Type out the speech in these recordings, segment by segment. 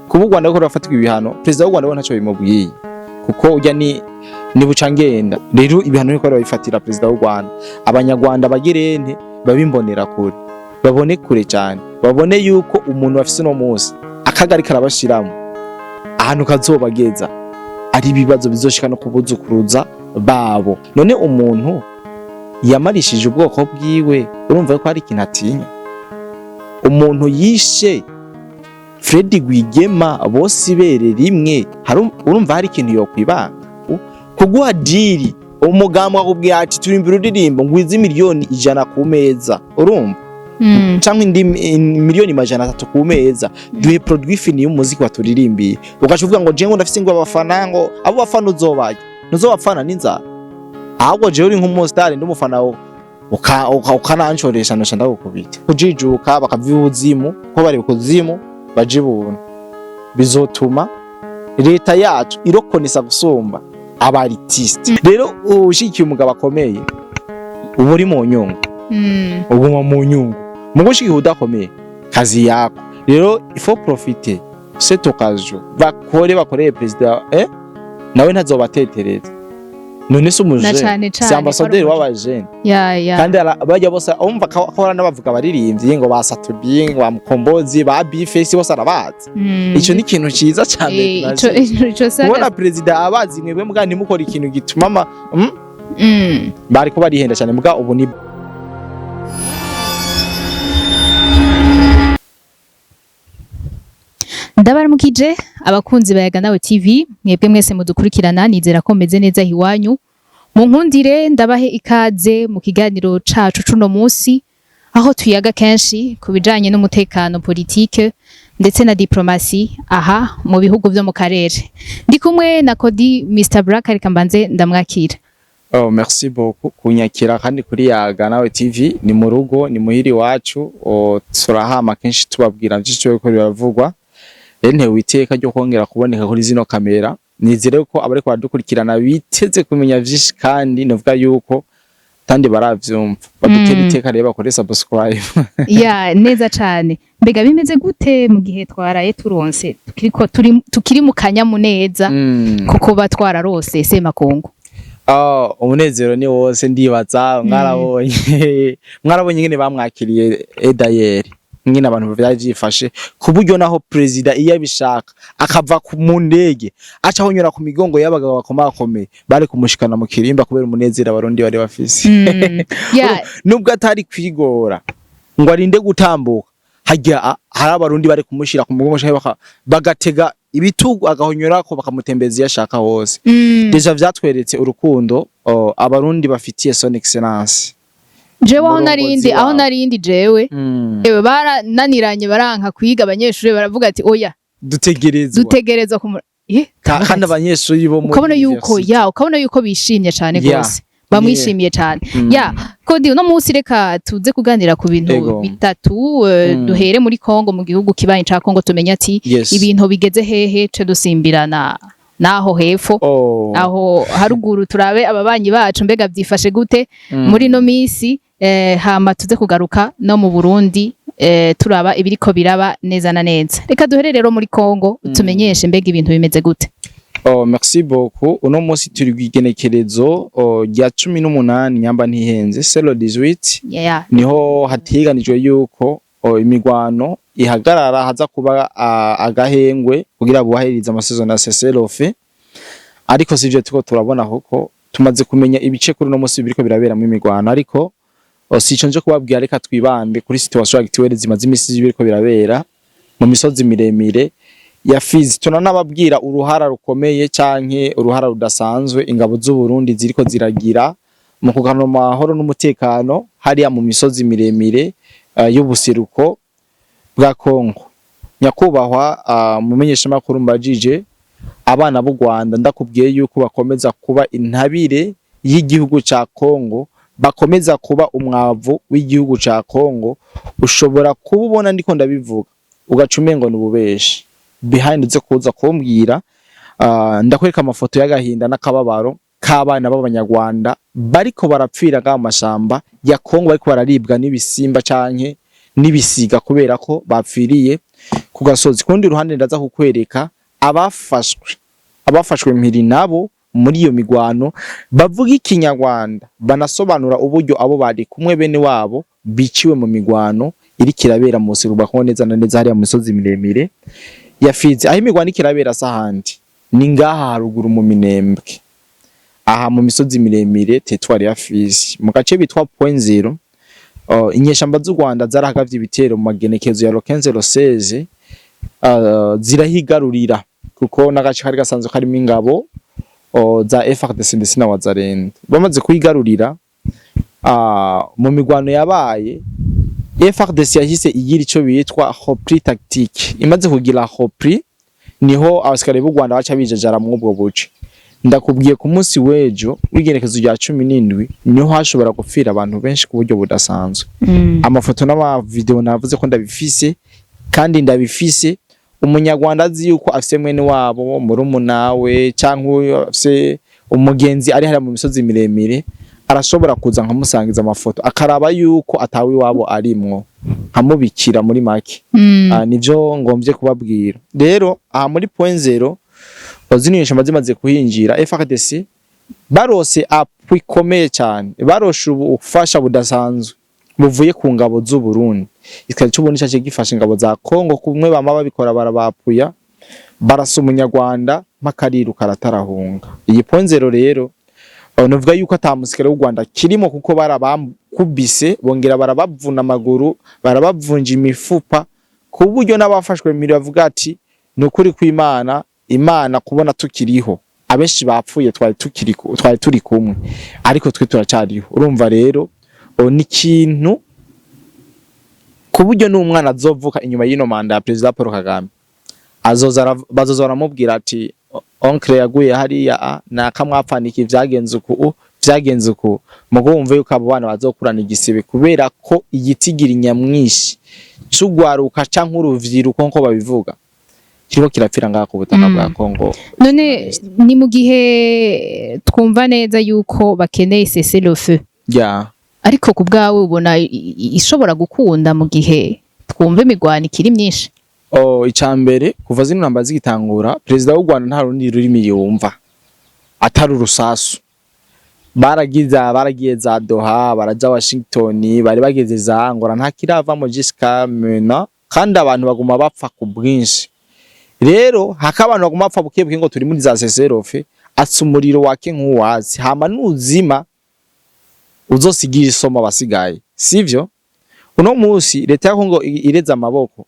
Kuba u Rwanda ruriko rurafatirwa ibihano, perezida w'u Rwanda we ntaco bimubwiye, kuko urya ni bucangenda. Rero ibihano biriko barabifatira perezida w'u Rwanda, abanyarwanda bagirente babimbonera kure, babone kure cyane, babone yuko umuntu bafise uno munsi akagari karabashiramo ahantu kazobageza ari ibibazo bizoshika no kubuzukuruza babo. None umuntu yamarishije ubwoko bwiwe, urumva ko hari ikintu atinya? Umuntu yishe Fred Rwigema bose ibere rimwe, urumva hari ikintu yokwibanga? Kuguha deal, umugambi akubwira ati turimbira uririmbo, ngwize 100 miliyoni ku meza, urumva, canke indi 300 miliyoni ku meza, duhe produit fini y'umuziki waturirimbiye, ugaca uvuga ngo jewe ndafise ngo abafana, ngo abo bafana uzobarya, ntuzobapfana n'inzara. Ahubwo jewe uri nk'umusitari, ndi umufana ukanancoresha noca ndagukubita. Kujijuka bakava ibuzimu, ko bari kuzimu baja ibuntu, bizotuma leta yacu irokonesa gusumba aba artiste. Rero ushigikiye umugabo akomeye uba uri mu nyungu, uguma mu nyungu. Mugo ushigikiye udakomeye, kazi yako. Rero il faut profiter cette occasion, bakore, bakoreye perezida, nawe ntazobatetereza. None se Na umujene cane cane si ambasaderi ko ari w'abajene? Ya. Kandi bajya bose umva ko n'abavuga abaririmbyi ngo ba Satubi, ngo ba Mukombozi, ba Bface, bose arabazi. Ico ni ikintu ciza cyane. Ico saga. Kubona perezida abazi mwebwe mbwa ntimukora ikintu gituma ama bariko barihenda cyane mbwa ubu ni Ndabaramukije abakunzi ba Yaga Nawe TV, mwebwe mwese mudukurikirana, nizera ko meze neza hiwanyu. Mu nkundire ndabahe ikaze mu kiganiro cacu cuno munsi, aho tuyaga kenshi ku bijanye n'umutekano, politike ndetse na diplomasi aha mu bihugu vyo mu karere. Ndi kumwe na Kodi Mr Black, reka mbanze ndamwakira. Oh, merci beaucoup kunyakira kandi kuri Yaga Nawe TV. Ni mu rugo, ni muhiri wacu. Oh, turahama kenshi tubabwira vyinshi biriko biravugwa. Rero ntewe iteka ryo kongera kuboneka kuri zino kamera. Nizere ko abariko baradukurikirana biteze kumenya vyinshi, kandi novuga yuko kandi baravyumva badutera iteka. Rero bakore subscribe. Ya, neza cane. Mbega bimeze gute mu gihe twaraye turonse, tukiriko turi tukiri mu kanyamuneza kuko batwararose Semakungu? Oh, umunezero ni wose. Ndibaza mwarabonye ingene bamwakiriye edayeri, ingene abantu vyari vyifashe, ku buryo naho perezida iyo abishaka akava mu ndege aca ahonyora ku migongo y'abagabo bakomakomeye bari kumushikana mu kirimba, kubera umunezero abarundi bari bafise. Nubwo atari kwigora ngo arinde gutambuka harya, hari abarundi bari kumushira ku mugongo canke bagatega ibitugu agahonyorako, bakamutembeza iyo ashaka hose. Déjà vyatweretse urukundo, oh, abarundi bafitiye son excellence. Jewe aho Umurongozi narindi, aho wabo. narindi jewe, ewe barananiranye, baranka kwiga abanyeshuri, baravuga ati oya, dutegerezwa dutegerezwa kumu kandi abanyeshuri bo muri ukabona yuko university. Ya, ukabona yuko bishimye cane gose, bamwishimiye cane. Ya Kodi, uno munsi reka tuze kuganira ku bintu bitatu. Duhere muri Kongo, mu gihugu kibanyi ca Kongo, tumenye ati ibintu bigeze hehe, ce dusimbirana naho hepfo, aho haruguru, turabe ababanyi bacu mbega vyifashe gute muri no misi, hama tuze kugaruka no mu Burundi, turaba ibiriko biraba neza na neza. Reka duhere rero muri Kongo, tumenyeshe mbega ibintu bimeze gute. Oh, merci beaucoup. Uno munsi turi kw'igenekerezo, oh, rya 18, nyamba ntihenze, c'est le 18, niho hateganijwe yuko, oh, imigwano ihagarara, haza kuba agahengwe kugira bubahirize amasezerano ya cessez-le-feu. Ariko sivyo turiko turabona, kuko tumaze kumenya ibice kuri uno munsi biriko biraberamo imigwano. Ariko, oh, sico nje kubabwira. Reka twibande kuri situation actuelle zimaze imisi biriko birabera mu misozi miremire ya Fizi. Tunanababwira uruhara rukomeye canke uruhara rudasanzwe ingabo z'u Burundi ziriko ziragira mu kugarura amahoro n'umutekano hariya mu misozi miremire y'ubuseruko bwa Kongo. Nyakubahwa mumenyeshamakuru, mbajije abana b'u Rwanda, ndakubwiye yuko bakomeza kuba intabire y'igihugu ca Kongo, bakomeza kuba umwavu w'igihugu ca Kongo. Ushobora kuba ubona ndiko ndabivuga ugaca umengo ni ububeshi behind, uze kuza kumbwira, ndakwereka amafoto y'agahinda n'akababaro k'abana b'abanyarwanda bariko barapfira ngaho mu mashamba ya Kongo, bariko bararibwa n'ibisimba canke n'ibisiga kubera ko bapfiriye ku Ku gasozi kundi ruhande ndaza kukwereka abafashwe mpiri nabo muri iyo migwano, bavuga ikinyarwanda, banasobanura uburyo abo bari kumwe, bene wabo, biciwe mu migwano iriko irabera mu buseruko neza na neza hariya mu misozi miremire ya Fizi. Aho imigwano iriko irabera sahandi, ni ngaha haruguru mu Minembwe, aha mu misozi miremire, territoire ya Fizi, mu gace bitwa Point Zero. Inyeshamba z'u Rwanda zarahagavye ibitero mu magenekezo ya le 15, le 16, zirahigarurira, kuko n'agace kari gasanzwe karimo ingabo za FARDC ndetse na Wazalendo. Bamaze kuyigarurira, mu migwano yabaye, FARDC yahise igira ico bitwa repli tactique. Imaze kugira repli, niho abasirikare b'u Rwanda baca bijajara mu ubwo buce. Ndakubwiye, ku munsi w'ejo w'igenekezo rya 17 niho hashobora gupfira abantu benshi ku buryo budasanzwe. Amafoto n'amavideo navuze ko ndabifise, kandi ndabifise. Umunyarwanda azi yuko afise mwene wabo, murumunawe, canke afise umugenzi ari hariya mu misozi miremire, arashobora kuza nkamusangiza amafoto, akaraba yuko atawe iwabo arimwo, nkamubikira muri make. Nivyo ngomvye kubabwira. Rero aha muri Point Zero, zino nyeshamba zimaze kuhinjira, FARDC barose appui ikomeye cyane, baroshe ubufasha budasanzwe buvuye ku ngabo z'u Burundi. Igisirikare c'u Burundi caciye gifasha ingabo za Kongo kumwe bama babikora, barabapuya, barasa umunyarwanda mpaka ariruka aratarahunga. Iyi Point Zero rero, novuga yuko ata musirikare w'u Rwanda kirimo, kuko barabakubise, bongera barabavuna amaguru, barabavunja imifupa, ku buryo n'abafashwe mpiri bavuga ati: "Ni ukuri kw'Imana, Imana kubona tukiriho, abenshi bapfuye twari tukiri twari turi kumwe, ariko twe turacariho." Urumva rero, ni ikintu ku buryo n'umwana azovuka inyuma y'ino manda ya Perezida Paul Kagame azoza bazoza baramubwira ati: "Oncle yaguye hariya, nakamwapfaniki, vyagenze uku, vyagenze uku." Mugo wumve yuko abo bana bazokurana igisebe, kubera ko igitigiri nyamwinshi c'ugwaruka canke uruvyiruko nko babivuga kiriko kirapfira ngaha ku butaka bwa Kongo. None ni mu gihe twumva neza yuko bakeneye cessez-le-feu, ariko ku bwawe ubona ishobora gukunda mu gihe twumva imigwano ikiri myinshi? Oh, icambere, kuva zino ntambara zigitangura, perezida w'u Rwanda nta rundi rurimi yumva atari urusasu. Baragiye za Doha, baraja Washington, bari bageze za Angola, nta kiravamo jusqu'à maintenant, kandi abantu baguma bapfa ku bwinshi. Rero haka abantu baguma bapfa buke buke, ngo turi muri za cessez-le-feu, atsa umuriro wake nk'uwazi, hama nuzima uzosigira isomo abasigaye, sivyo? Uno musi leta ya Kongo ireze amaboko,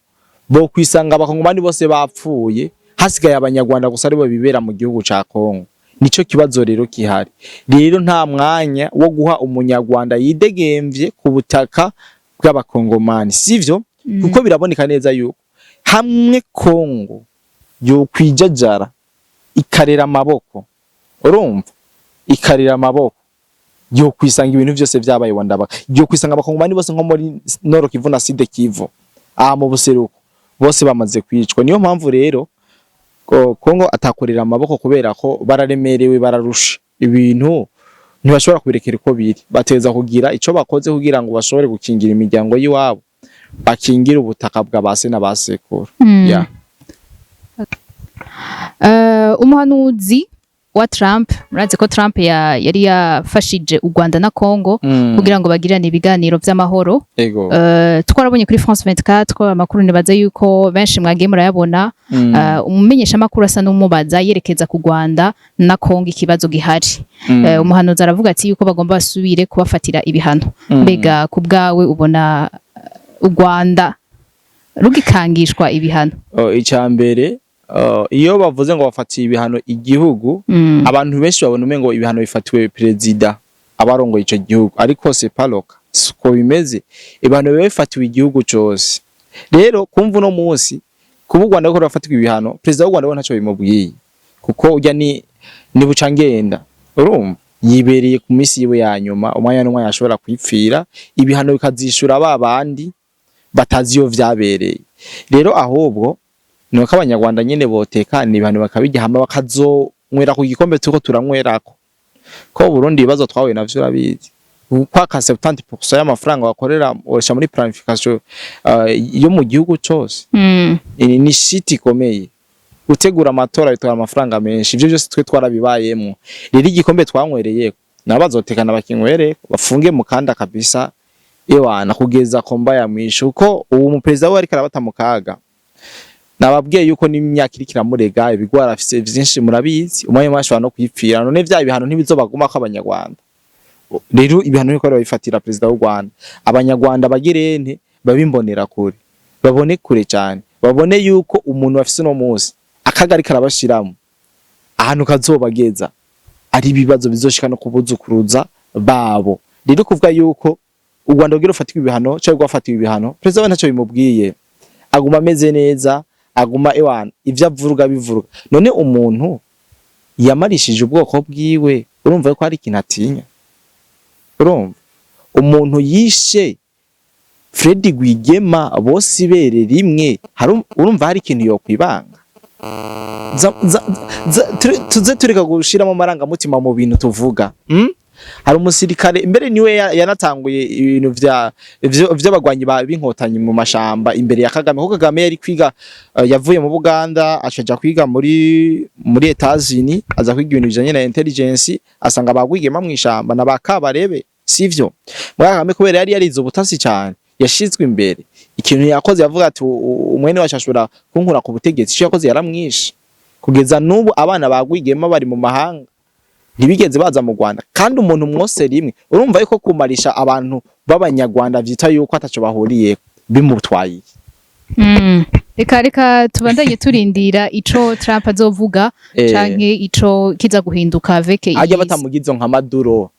bo kwisanga abakongomani bose bapfuye, hasigaye abanyarwanda gusa aribo bibera mu gihugu ca Kongo. Nico kibazo rero kihari. Rero nta mwanya wo guha umunyarwanda yidegemvye ku butaka bw'abakongomani, sivyo? Kuko biraboneka neza yuko hamwe Kongo yokwijajara ikarera amaboko, urumva, ikarera amaboko, yokwisanga ibintu vyose vyabaye wandabaka, yokwisanga abakongomani bose nko muri Nord Kivu na Sud Kivu, aha mu buseruko, bose bamaze kwicwa. Niyo mpamvu rero Kongo atakorera amaboko, kubera ko bararemerewe, bararusha ibintu, ntibashobora kubirekera uko biri. Bateza kugira ico bakoze kugira ngo bashobore gukingira imiryango y'iwabo, bakingire ubutaka bwa base na basekuru. Yeah. Umuhanuzi wa Trump, murazi ko Trump yari yafashije u Rwanda na Congo kugira ngo bagirane ibiganiro vy'amahoro. Twarabonye kuri France 24 amakuru, nibaza yuko benshi mwagiye murayabona. Umumenyeshamakuru asa n'umubaza yerekeza ku Rwanda na Congo, ikibazo gihari. Umuhanuzi aravuga ati yuko bagomba basubire kubafatira ibihano. Mbega ku bwawe ubona u Rwanda rugikangishwa ibihano? Oh, icya mbere, iyo bavuze ngo bafatiye ibihano igihugu, abantu benshi babona umengo ibihano bifatiwe perezida abarongoye ico gihugu, ariko c'est pas le cas, siko bimeze. Ibihano biba bifatiwe igihugu cose. Rero kumva uno munsi kuba u Rwanda ruriko rurafatirwa ibihano, perezida w'u Rwanda we ntaco bimubwiye, kuko urya ni bucangenda, urumva yibereye ku minsi yiwe ya nyuma, umwanya n'umwanya ashobora kwipfira, ibihano bikazishura ba bandi batazi iyo vyabereye. Rero ahubwo nuko abanyarwanda nyene botekana, ibihano bakabirya, hama bakazonywera ku gikombe turiko turanywerako, ko Burundi ibibazo twahuye navyo urabizi. Kwaka 70% y'amafaranga bakorera osha muri planification yo mu gihugu cose. Ni shit ikomeye. Gutegura amatora bitwara amafaranga menshi. Ivyo byose twe twarabibayemwo. Rero igikombe twanywereye nabo bazotekana bakinywere, bafunge mukanda kabisa, ewana, kugeza komba ya mwisho, kuko ubu umuperezida we ariko arabata mu kaga. Nababwiye yuko n'imyaka iriko iramurega, ibigwara afise vyinshi murabizi, umwanya umwe ashobora no kwipfira. None vya bihano ntibizobagumako abanyarwanda? Rero ibihano niko babifatira perezida w'u Rwanda. Abanyarwanda bagirente babimbonera kure, babone kure cyane, babone yuko umuntu afise uno munsi akagari karabashiramo ahantu kazobageza ari ibibazo bizoshika no kubuzukuruza babo. Rero kuvuga yuko u Rwanda rugira rufatirwa ibihano cyangwa rwafatiwe ibihano, perezida we ntacyo bimubwiye, aguma ameze neza, aguma ewana ivyo avuruga bivuruga. None umuntu yamarishije ubwoko bwiwe, urumva ko hari ikintu atinya? Urumva umuntu yishe Fred Rwigema bose ibere rimwe, urumva hari ikintu yokwibanga? Tuze tureka gushiramo amarangamutima mu bintu tuvuga? Hari umusirikare mbere niwe yanatanguye ibintu vy'abagwanyi b'inkotanyi mu mashamba imbere ya Kagame, kuko Kagame yari kwiga, yavuye mu Buganda acaja kwiga muri Etats-Unis, aza kwiga ibintu bijanye na intelligence, asanga bagwigema mw'ishamba na bakabarebe, sivyo? Muri Kagame, kubera yari yarize ubutasi cyane, yashizwe imbere. Ikintu yakoze, yavuga ati: "Umwene wacu ashobora kunkura ku butegetsi." Ico yakoze, yaramwishe. Kugeza n'ubu abana bagwigema bari mu mahanga, ntibigeze baza mu Rwanda. Kandi umuntu mwose rimwe, urumva yuko kumarisha abantu b'abanyarwanda vyita yuko ataco bahuriye bimutwaye iki? Reka tubandanye turindira ico Trump azovuga canke ico kiza guhinduka avec Ajya batamugize nka Maduro,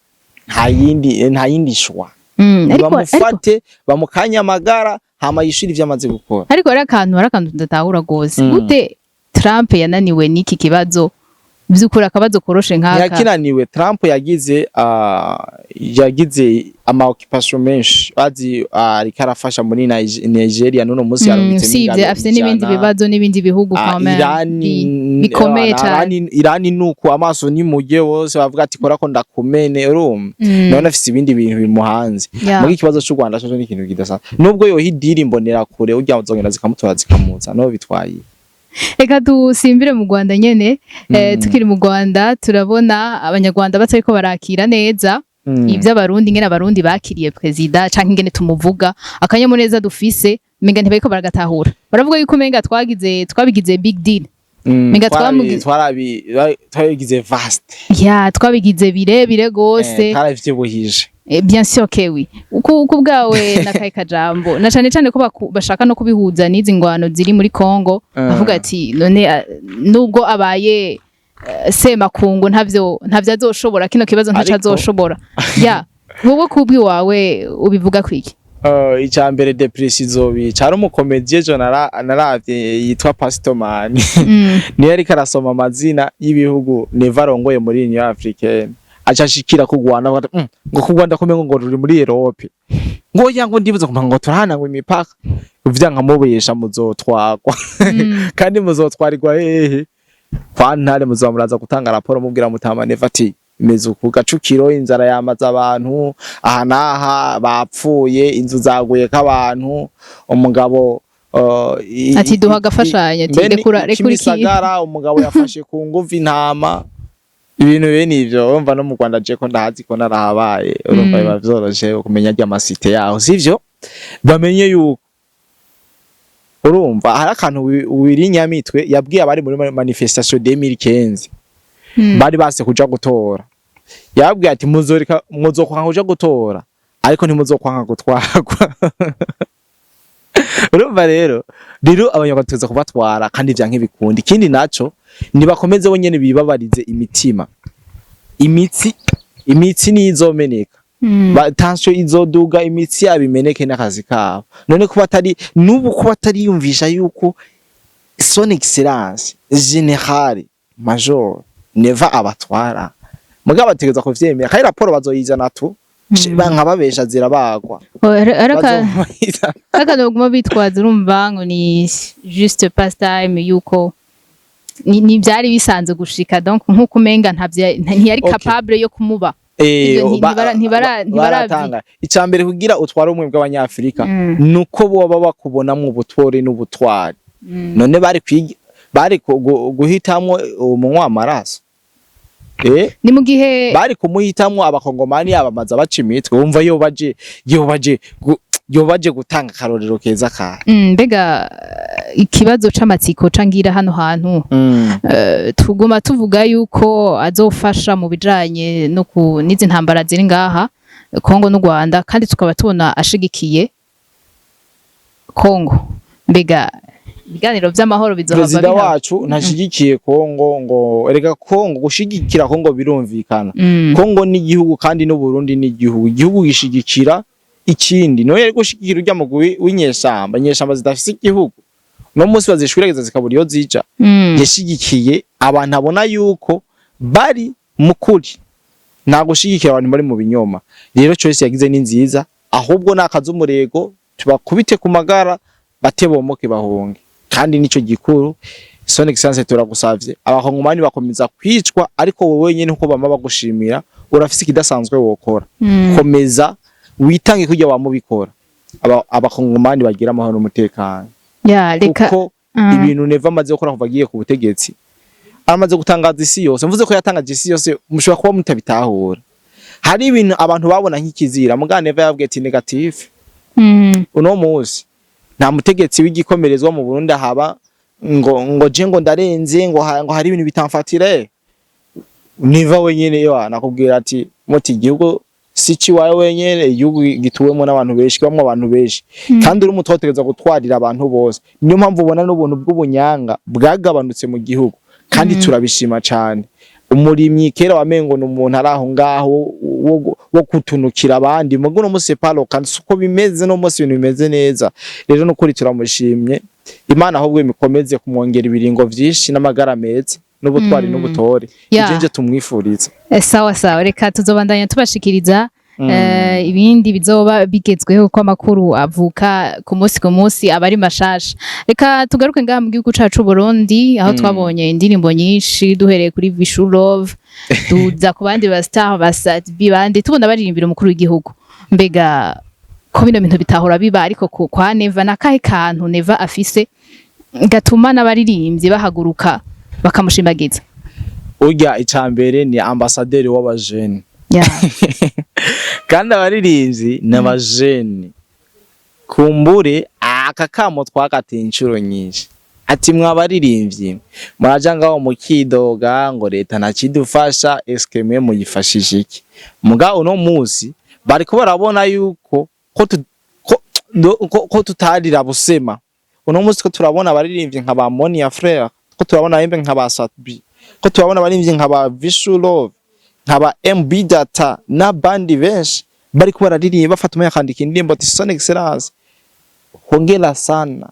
nta yindi shwa. Ariko bamufate bamukanye amagara, hama yishura ivyo amaze gukora. Ariko hari akantu ndatahura gose. Gute Trump yananiwe n'iki kibazo? Vy'ukuri akabazo koroshe nk'aka. Ntiyakinaniwe. Trump yagize ama occupation menshi, bazi, ariko arafasha muri Nigeria n'uno munsi yarungitse usibye afite n'ibindi bibazo n'ibindi bihugu quand même Irani bikomeye cane. Irani nuko amaso ni mujye wose bavuga ati: "Kora ko ndakumene." Urumva none afise ibindi bintu bimuhanze. Muri ikibazo cy'u Rwanda cyo ni ikintu kidasanzwe, nubwo yoha idiri imbonera kure urya zongera zikamutora zikamuza no bitwaye. Reka dusimbire mu Rwanda nyene. Tukiri mu Rwanda, turabona abanyarwanda batariko barakira neza ivy'abarundi, ingene abarundi bakiriye perezida canke ingene tumuvuga. Akanyamuneza dufise umenga ntibariko baragatahura. Baravuga yuko umenga twabigize big deal. Menga Twabigize vaste. Ya, twabigize birebire gose. Twaravyibuhije. Bien sûr que oui. Uku bwawe na kaye kajambo, na cane cane ko bashaka no kubihuza n'izi ngwano ziri muri Congo. Avuga ati: "None nubwo abaye semakungu, ntavyo azoshobora, kino kibazo ntaco azoshobora." Ya, wowe kubwi wawe ubivuga kwiki? Icya mbere, dépression izobica. Hari umu comédien ejo naravye yitwa Pastor Man, niyo ariko arasoma amazina y'ibihugu Neva arongoye muri Union Africaine, aca ashikira ku Rwanda, avuga ati, ngo ku Rwanda kumengo ngo ruri muri Europe, ngo ya, ngo ndibuza kumva ngo turahana ngo imipaka uvya nkamubesha, muzotwagwa. Kandi muzotwarirwa hehe? Kwa Ntare. Muzoba muraza gutanga raporo, mubwira mutama Neva ati: "Imeze uku Gacukiro, inzara yamaze abantu aha n'aha, bapfuye, inzu zaguye k'abantu." Umugabo Ati: "Duha agafashanyo," ati, mbene "Rekura iki." Kimisagara umugabo yafashe ku nguvu intama, ibintu bene ivyo. Urumva no mu Rwanda je ko ndahazi, ko narahabaye, urumva biba vyoroshe kumenya rya ma cité yaho, sivyo? Bamenye yuko, urumva, hari akantu Willy Nyamitwe yabwiye abari muri manifestation 2015, bari base kuja gutora. Yababwiye ati: "Muzoreka muzokwanka kuja gutora, ariko ntimuzokwanka gutwarwa." Urumva rero abanyarwanda tuza kubatwara kandi vyanke bikunda. Ikindi naco, nibakomeze bonyene bibabarize imitima, imitsi nizomeneka. Tension izoduga, imitsi yabo imeneke n'akazi kabo. None kuba atari n'ubu, kuba atariyumvisha yuko son excellence général major Neva abatwara, mugabo bategereza kuvyemera, kandi raporo bazoyizana tu. Banka babesha zirabagwa. Bazoyizana. Ariko baguma bitwaza, urumva ngo ni juste pastime, yuko ni byari bisanzwe gushika, donc nkuko umenga ntiyari capable yo kumuba. Ivyo Baratanga icya mbere kugira utware ubumwe bw'Abanyafrika, nuko boba bakubonamwo ubutore n'ubutwari. None bari guhitamwo umunywa amaraso? Ni mu gihe Bari kumuhitamwo? Abakongomani abamaza baca imitwe, wumva yobaje gutanga akarorero keza kahe? Mbega ikibazo c'amatsiko cangira hano hantu, tuguma tuvuga yuko azofasha mu bijanye no ku n'izi ntambara ziri ngaha Kongo n'u Rwanda, kandi tukaba tubona ashigikiye Kongo. Mbega ibiganiro vy'amahoro bizohava Perezida bihaba? wacu ntashigikiye Kongo, ngo erega Kongo, gushigikira Kongo birumvikana. Kongo ni igihugu kandi n'u Burundi ni igihugu. Igihugu gishigikira ikindi. Niwe yari gushigikira urya mugwi w'inyeshamba, inyeshamba zidafise igihugu, no munsi bazishwiragiza zikabura iyo zija. Yashigikiye abantu abona yuko bari mu kuri, nta gushigikira abantu bari mu binyoma. Rero choice yagize ni nziza, ahubwo nakaza umurego, tubakubite ku magara, bate bomoke bahunge. Kandi nico gikuru, Son Excellence, turagusavye. Abakongomani bakomeza kwicwa, ariko wowe wenyene, nkuko bama bagushimira, urafise ikidasanzwe wokora. Komeza witange kurya wamubikora, abakongomani bagira amahoro n'umutekano. Ya, reka Kuko ibintu Neva amaze gukora kuva agiye ku butegetsi, amaze gutangaza isi yose. Mvuze ko yatangaje isi yose, mushobora kuba mutabitahura. Hari ibintu abantu babona nk'ikizira, muga Neva yabwiye ati négatif. Uno munsi nta mutegetsi w'igikomerezwa mu Burundi ahaba ngo je ngo ndarenze, ngo hari ibintu bitamfatire. Neva wenyene yo nakubwira ati muti igihugu si ciwawe wenyene, igihugu gituwemo n'abantu benshi, kibamwo abantu benshi, kandi uri umutwe utegerezwa gutwarira abantu bose. Niyo mpamvu ubona n'ubuntu bw'ubunyanga bwagabanutse mu gihugu, kandi turabishima cane. Umurimyi kera wamengo ni umuntu ari aho ngaho wo kutunukira abandi, mugo uno musi palo kandi suko bimeze. No musi ibintu bimeze neza. Rero nukuri turamushimye. Imana ahubwo imikomeze kumwongera ibiringo vyinshi n'amagara meza n'ubutwari n'ubutore. Ivyo nje tumwifuriza. Sawa sawa, reka tuzobandanya tubashikiriza ibindi bizoba bigezweho, ko amakuru avuka ku munsi ku munsi aba ari mashasha. Reka tugaruke ngaha mu gihugu cacu Burundi, aho twabonye indirimbo nyinshi, duhereye kuri Vishu Love, tuza ku bandi ba star, ba Sat-B, bandi tubona baririmbira umukuru w'igihugu. Mbega ko bino bintu bitahora biba, ariko kwa Neva, nakahe kantu Neva afise gatuma n'abaririmbyi bahaguruka bakamushimagiza? Urya icambere ni ambasaderi w'abajene. Kandi abaririmbyi ni abajene. Kumbure aka kamo twakatiye inshuro nyinshi, ati mwabaririmbyi muraja ngaho mukidoga ngo leta ntakidufasha, eske mwe muyifashije iki? Muga uno musi bariko barabona yuko ko tutarira busema. Uno musi ko turabona abaririmbyi nka ba Monia Frere, ko turabona abaririmbyi nka ba Sat-B, ko turabona abaririmbyi nka ba Vishu Love, nka ba MB Data n'abandi benshi bariko bararirimba, bafata umwanya akandika indirimbo ati Son Excellence, hongera sana,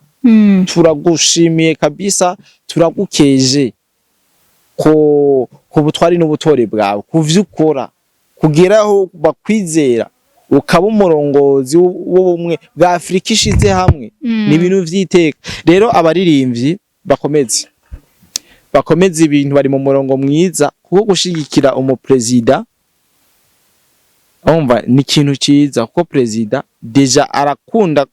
turagushimiye kabisa, turagukeje ko ku butwari n'ubutore bwawe, ku vyo ukora, kugeraho bakwizera ukaba umurongozi w'ubumwe bwa Afurika ishize hamwe. Ni ibintu vy'iteka. Rero abaririmbyi bakomeze ibintu, bari mu murongo mwiza, kuko gushigikira umuprezida, umva, ni ikintu ciza, kuko perezida déjà arakunda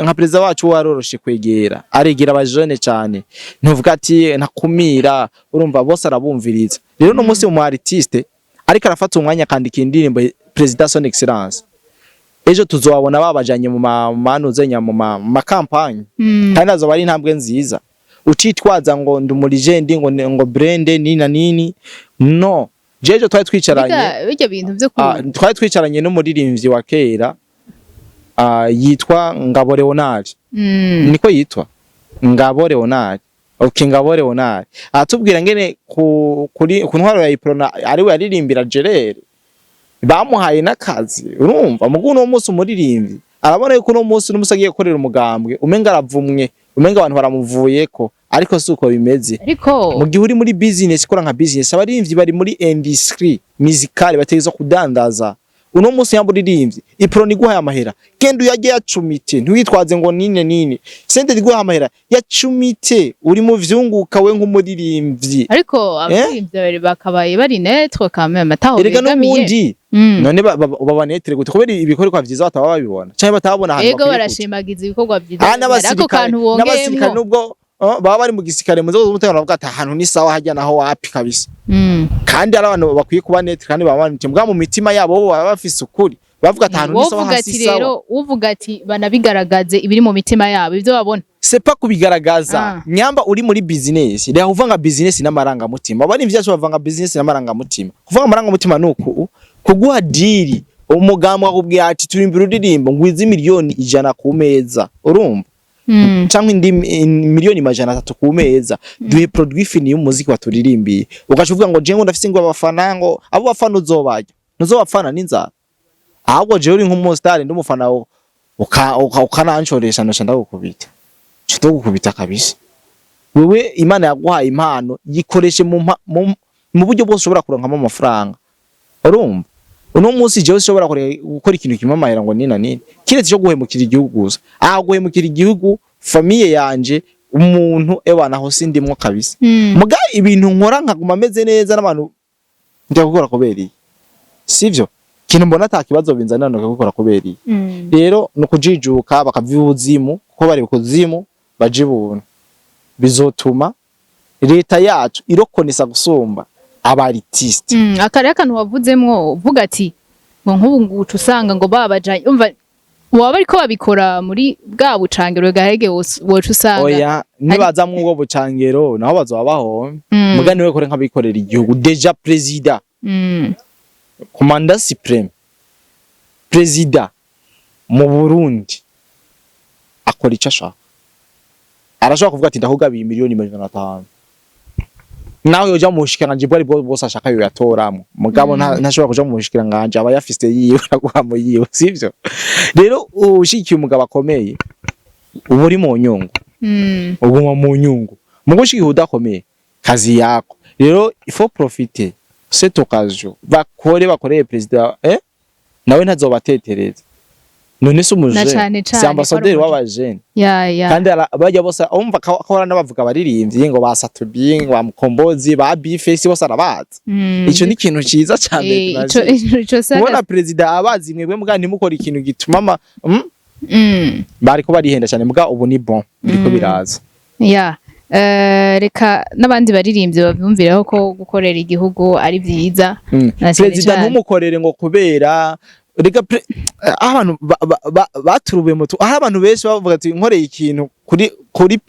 nka perezida wacu waroroshe kwegera, aregera abajene cane, ntuvuga ati ntakumira, urumva bose arabumviriza. Rero no munsi mu artiste ariko arafata umwanya akandika indirimbo perezida Son Excellence, ejo tuzobabona babajanye mu manuzenya mu ma campagne, kandi azoba ari intambwe nziza. Ucitwaza ngo ndi umulegend, ngo brand nini na nini, no jejo twari twicaranye. Bijya bintu vyo ku Twari twicaranye n'umuririmbyi wa kera, yitwa Ngabo Leonard. Niko yitwa Ngabo Leonard. Okay, Ngabo Leonard aratubwira ngene ku ntwaro ya Uprona ari we yaririmbira Gerere, bamuhaye n'akazi. Urumva, mugu uno munsi umuririmbyi arabona yuko uno munsi n'umusi agiye gukorera umugambwe, umenga aravumwe, umenga abantu baramuvuyeko, ariko si uko bimeze. Ariko Mu gihe uri muri business, ikora nka business. Abaririmbyi bari muri industry musicale bategerezwa kudandaza. Uno munsi yamba uririmbyi, Uprona iguhaye amahera, genda uyarye yacumite, ntiwitwaze ngo nine nine sente iguhaye amahera, yacumite, uri mu vyunguka we nk'umuririmbyi. Ariko abaririmbyi babiri bakabaye bari neutre quand même, ataho Erega begamiye. n'ubundi None babanetere gute? Kubera ibikorwa vyiza bataba babibona canke batabona ahantu Ego, bakwiye kuja. Barashimagiza ibikorwa vyiza. Ah, Ariko n'abasirikare kantu n'abasirikare wongeyemwo. Nubwo baba bari mu gisirikare, mu nzego z'umutekano, bavuga ati ahantu ni sawa, hajya naho wapi kabisa. Kandi ari abantu bakwiye kuba neutre, kandi baba banite mbwa mu mitima yabo, bo baba bafise ukuri, bavuga ati ahantu ni sawa, Wovuga hasi ati sawa. Rero uvuga ati banabigaragaze ibiri mu mitima yabo, ivyo babona. C'est pas kubigaragaza. Nyamba uri muri business, reka kuvanga business n'amarangamutima. Abari ivyacu bavanga business n'amarangamutima. Kuvanga amarangamutima nuku kuguha deal, umugambi akubwira ati turimbira uririmbo, ngwiza 100 miliyoni ku meza, urumva? Canke indi 300 miliyoni ku meza, duhe produit fini y'umuziki waturirimbiye, ugaca uvuga ngo je ngo ndafise ngo abafana, ngo abo bafana uzobarya, ntuzobafana n'inzara. Ahubwo jewe uri nk'umustar, ndi umufana ukanancoresha, noca ndagukubita, ndagukubita kabisa. Wewe Imana yaguhaye impano, yikoreshe mu buryo bwose ushobora kuronkamo amafaranga, urumva? Uno munsi jewe ushobora gukora ikintu kimwe amahera ngo nina nini, kiretse cyo guhemukira igihugu gusa. Aha guhemukira igihugu, famille yanje, umuntu ewa naho sindimwo kabisa. Muga ibintu nkora nkaguma meze neza n'abantu, njya gukora kubera iyi, sivyo? Ikintu mbona ata kibazo binzanira, no gukora kubera iyi. Rero ni ukujijuka, bakava ibuzimu, kuko bari kuzimu baje ibuntu, bizotuma leta yacu irokonesa gusumba aba artiste. Akari akantu wavuzemwo, uvuga ati ngo nk'ubu nguca usanga ngo babajanye, umva waba ariko babikora muri bwa bucangero gahege, woca usanga Oya, nibaza mw'ubwo bucangero naho bazoba bahombe. Muga niwe kore nk'abikorera igihugu, déjà président, commandant suprême, président mu Burundi akora icyo ashaka. Arashobora kuvuga ati ndakugabiye 500 miliyoni, nawe yoja mu bushikiranganji bwo ari bwo bwose ashaka yoyatoramwo. Mugabo ntashobora kuja mu bushikiranganji aba yafise yiwe, aguhamo yiwe, sivyo? Rero ushigikiye umugabo akomeye uba uri mu nyungu, uguma mu nyungu. Mugo ushigikiye udakomeye, kazi yako. Rero il faut profiter cette occasion, bakore, bakoreye président, nawe ntazobatetereza. None se Na umujene cane cane si ambassadeur ko ari w'abajene? Ya. Kandi bajya bose umva ko n'abavuga abaririmbyi ngo ba Satubi, ngo ba Mukombozi, ba Bface, bose arabazi. Ico ni ikintu ciza cane. Ico saga. Kubona perezida abazi mwebwe, muga ntimukora ikintu gituma bariko barihenda cyane. Muga ubu ni bon, biriko biraza. Ya. Reka n'abandi baririmbyi bavyumvireho ko gukorera igihugu ari vyiza. Na cane Perezida cane. ntumukorere ngo kubera rega aho abantu baturubuye mutu, aho abantu benshi bavuga ati nkoreye ikintu kuri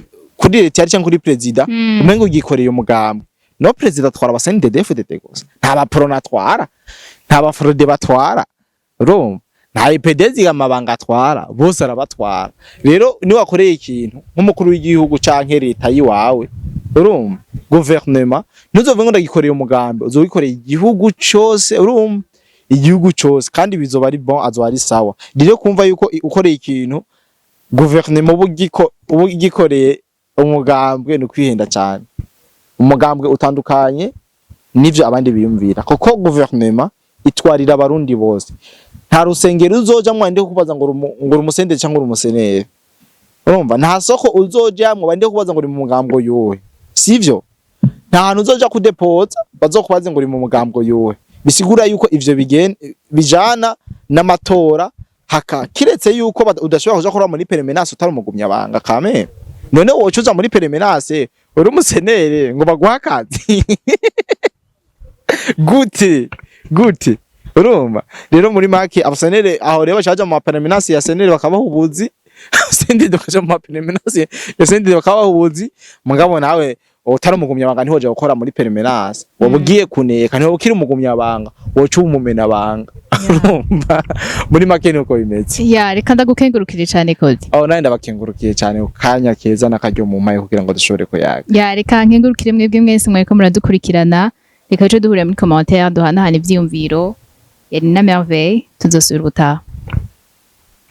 leta cyangwa kuri perezida, umengo ugikoreye umugambi. No perezida atwara aba CNDD-FDD gusa, nta ba Uprona atwara, nta ba Frode batwara, urumva? Nta IPD amabanga atwara, bose arabatwara. Rero ni wakoreye ikintu nk'umukuru w'igihugu canke leta yiwawe, urumva, gouvernement, ntuzovuge ngo ndagikoreye umugambi, uzogikoreye igihugu cose, urumva? Igihugu cose, kandi bizoba ari bon, azoba ari sawa. Rero kumva yuko ukoreye ikintu gouvernement uba ugikoreye umugambwe ni ukwihenda cyane. Umugambwe utandukanye n'ivyo abandi biyumvira, kuko gouvernement itwarira abarundi bose. Nta rusengero uzojamwo bande kubaza ngo uri umusende cyangwa uri umusenere, urumva? Nta soko uzojamwo bande kubaza ngo uri mu mugambwe yuwe, sivyo? Nta hantu uzoja kudepoza bazokubaze ngo uri mu mugambwe yuwe. Bisigura yuko ivyo bijana n'amatora, haka kiretse yuko udashobora kuja kuraba muri permanence utari umugumyabanga kame. None woca uza muri permanence uri umusenere ngo baguhe akazi gute gute? Urumva rero, muri make abasenere aho rero bacaja mu ma permanence ya senere bakabaha ubuzi, abasendede bakaja mu ma permanence ya sendede bakabaha ubuzi. Mugabo nawe utari umugumyabanga ntiwoja gukora muri permanence, woba ugiye kuneka, ntiwoba ukiri umugumyabanga, woca uba umumenabanga. Urumva, muri make nuko bimeze. Ya, reka ndagukengurukire cyane, Kodi. Aho nawe ndabakengurukiye cyane ku kanya keza n'akaryo mu mpaye kugira ngo dushobore kuyaga. Ya, reka nkengurukire mwebwe mwese mwariko muradukurikirana. Reka duce duhurira muri commentaire, duhanahana ivyiyumviro. Yari na Merveille, tuzosubira ubutaha.